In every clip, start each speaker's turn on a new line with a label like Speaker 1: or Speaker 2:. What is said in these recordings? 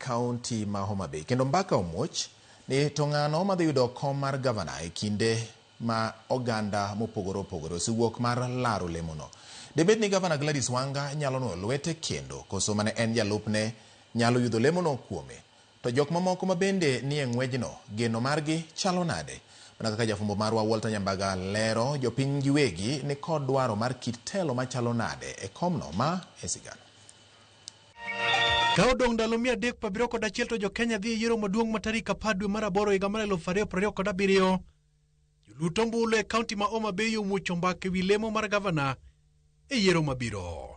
Speaker 1: kaunti ma Homa Bay. Kendo mbaka omuoch ni to ng'ano madhi yudo kom mar gavana e kinde ma oganda mopogore opogore osewuok mar laro lemono. Debed ni gavana Gladys Wanga nyalo nuoyo lwete kendo koso mane en jalupne nyalo yudho lemono kuome. To jok mamoko ma bende nie ng'wejno geno margi chalo nade? Mana kaka jafwambo marwa Walter Nyambaga lero, jopiny giwegi ni kod dwaro mar kit telo machalo nade e komno ma e sigana.
Speaker 2: Ka odong' ndalo 371 to jo-Kenya dhi e yiero maduong' ma tarik 10 dwe mar aboro higa mar 2027. Jolut ombulu e kaunti ma Homa Bay omuocho mbaka ewi lemo mar gavana e yiero mabiro.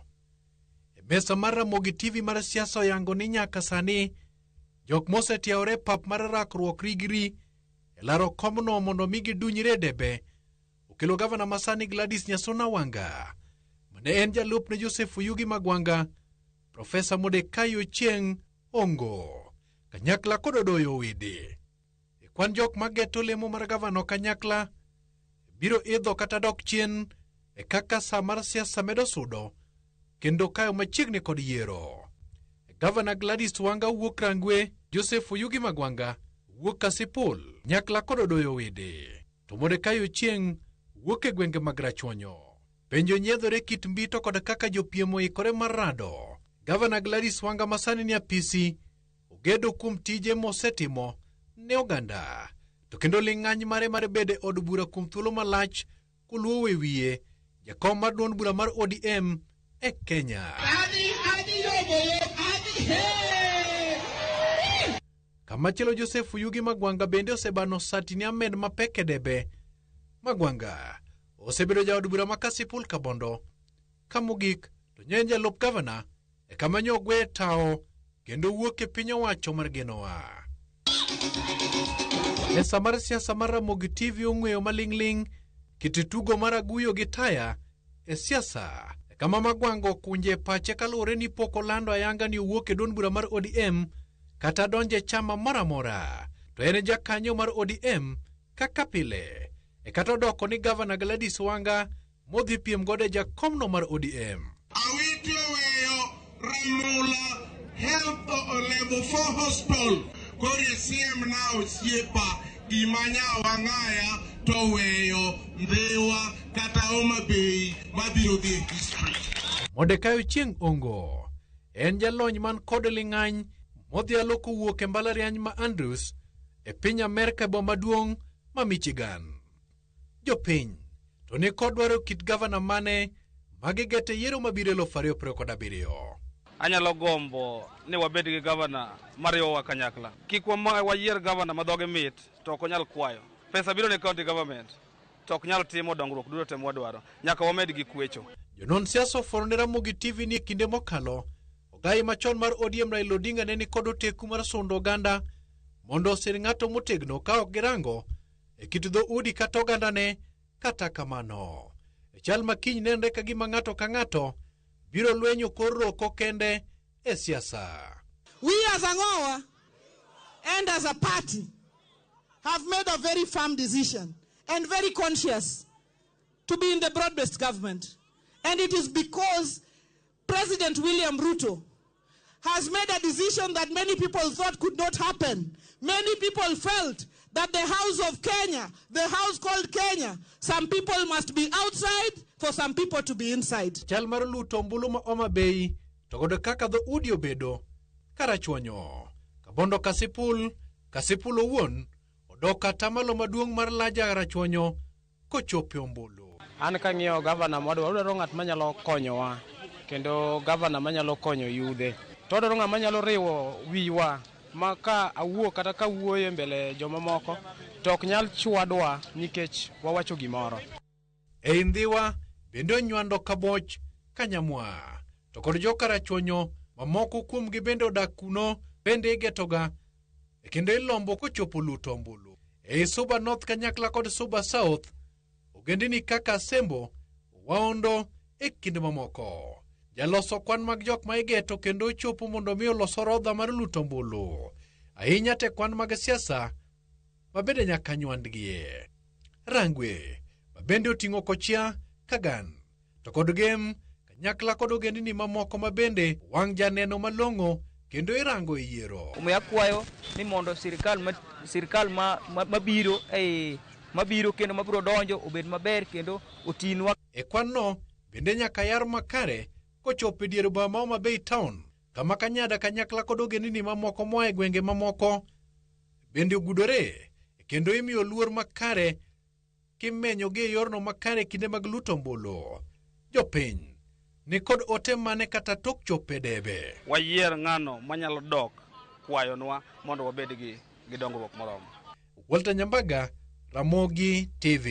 Speaker 2: E mesa mar Ramogi TV mar siasa oyango ni nyaka sani jok mosetiewore e pap mar rakruok rigri e laro komno mondo mi gidunyre e debe okelo gavana masani Gladys Nyasona Wanga mane en jalupne Joseph Oyugi Magwanga, Profesa Modekai Ochieng' Ongo kanyakla kod Odoyo Owidi. E kwan jok mageto lemo mar gavana kanyakla biro idho kata dok chien e kaka sa mar siasa medo sudo kendo kayo machiegni kod yiero. Gavana Gladys Wanga wuok Rangwe, Joseph Oyugi Magwanga wuok Kasipul, Nyakla kod Odoyo Owidi. To Modekai Ochieng' wuok e gwenge mag Rachuonyo. Penjo nyiedhore kit mbito kod kaka jopiem oikore mar rado. Gavana Gladys Wanga masani ni apisi ogedo kuom tije mosetimo ne oganda. To kendo ling'any mare mar bedo e od bura kuom thuolo malach koluwo e wiye jakom mar duond bura mar ODM e Kenya. Kamachielo Joseph Oyugi Magwanga bende osebano sati ne Ahmed mapek e debe. Magwanga osebedo jaod bura ma Kasipul Kabondo. Ka mogik to nye en jalup gavana e kama nyo ogwe tawo kendo wuok e piny owacho mar Genoa. Mesa mar siasa mar Ramogi TV ong'weyo maling'ling' kit tugo mar aguyo gi taya e siasa e kama Magwanga okunje pache kaluwore ni pok olando ayanga ni owuok e duond bura mar ODM kata donjo e chama moro amora. To en jakanyo mar ODM kaka pile e kata odoko ni gavana Gladys Wanga modhi piem godo e jakomno mar ODM.
Speaker 3: Awiti oweyo Ramula Health Level 4 Hospital koro isiemna osiepa gima nyawa ng'aya to weyo Ndhiwa kata Homa Bay mabiro dhi e history.
Speaker 2: Modekai Ochieng' Ongo en jalony man kod ling'any modhialo kowuok e mbalariany ma Andrews e piny Amerka e boma maduong' ma Michigan. Jopiny to ni kod dwaro kit gavana mane magigete yiero mabiro 2027.
Speaker 4: Anyalo gombo ni wabed gi gavana mariwowa kanyakla. Kik wayier gavana ma dhoge mit to ok onyal kwayo. Pesa biro ne county government to ok nyal timo dongruok duto te mwadwaro. Nyaka wamed gi kwecho.
Speaker 2: Jonon siasa ofwalo ne Ramogi TV ni e kinde mokalo, ogai machon mar ODM Raila Odinga ne nikod oteku mar sundo oganda mondo osir ng'ato motegno ka ok girango e kit dhoudi kata ogandane. Kata kamano, e chal ma kiny nenre ka gima ng'ato ka ng'ato biro lwenyo kor roko kende e siasa.
Speaker 5: We as Angowa and as a party have made a very firm decision and very conscious to be in the broad-based government. And it is because President William Ruto has made a decision that many people thought could not happen. Many people felt that the house of Kenya, the house called Kenya, some people must be outside for some people to be inside.
Speaker 2: Chal mar luto ombulu ma Homa Bay to kod kaka dhoudi obedo karachuonyo. Kabondo Kasipul, Kasipul owuon odok atamalo maduong' mar laja Rachuonyo kochopo e ombulu.
Speaker 6: An kang'iyo gavana mwadwaro, wadwaro ng'at manyalo konyowa kendo gavana manyalo konyo yudhe. To wadwaro ng'at manyalo riwo wiwa ma ka awuo kata ka wuoyo e mbele jomamoko to ok nyal chwadwa nikech wawacho gimoro.
Speaker 2: Ei Ndhiwa bende onywando Kaboch, Kanyamwa to kod joka Rachuonyo mamoko kuomgi bende odak kuno bende igetoga e kendo ilombo kochopo luto ombulu. Ei Suba North kanyakla kod Suba South, ogendini kaka Asembo, Waondo e kind mamoko. Jaloso kwan mag jok ma igeto kendo ochopo mondo mi olos orodha mar luto ombulu. Ahinya te kwan mag siasa ma bende nyaka nywandgie. Rangwe ma bende oting'o Kochia, Kagan to kod Gem kanyakla kod ogendini mamoko ma bende wang' janeno malong'o kendo irango e yiero.
Speaker 7: Omiyo akwayo ni mondo sirikal ma, sirikal ma, ma, mabiro e mabiro kendo mabiro donjo obed maber kendo otinwa.
Speaker 2: E kwan-no bende nyaka yar makare kochopo e dier boma ma Homa Bay town kama Kanyada kanyakla kod ogendini mamoko moa e gwenge mamoko bende ogudore kendo imiyo luor makare kimenyogi e yorno makare kinde mag luto ombulu. Jopiny ni kod ote mane kata tok chopo e debe.
Speaker 4: Wayier ng'ano manyalo dok kwayonwa mondo wabed gi dongruok moromo.
Speaker 2: Walter Nyambaga, Ramogi TV.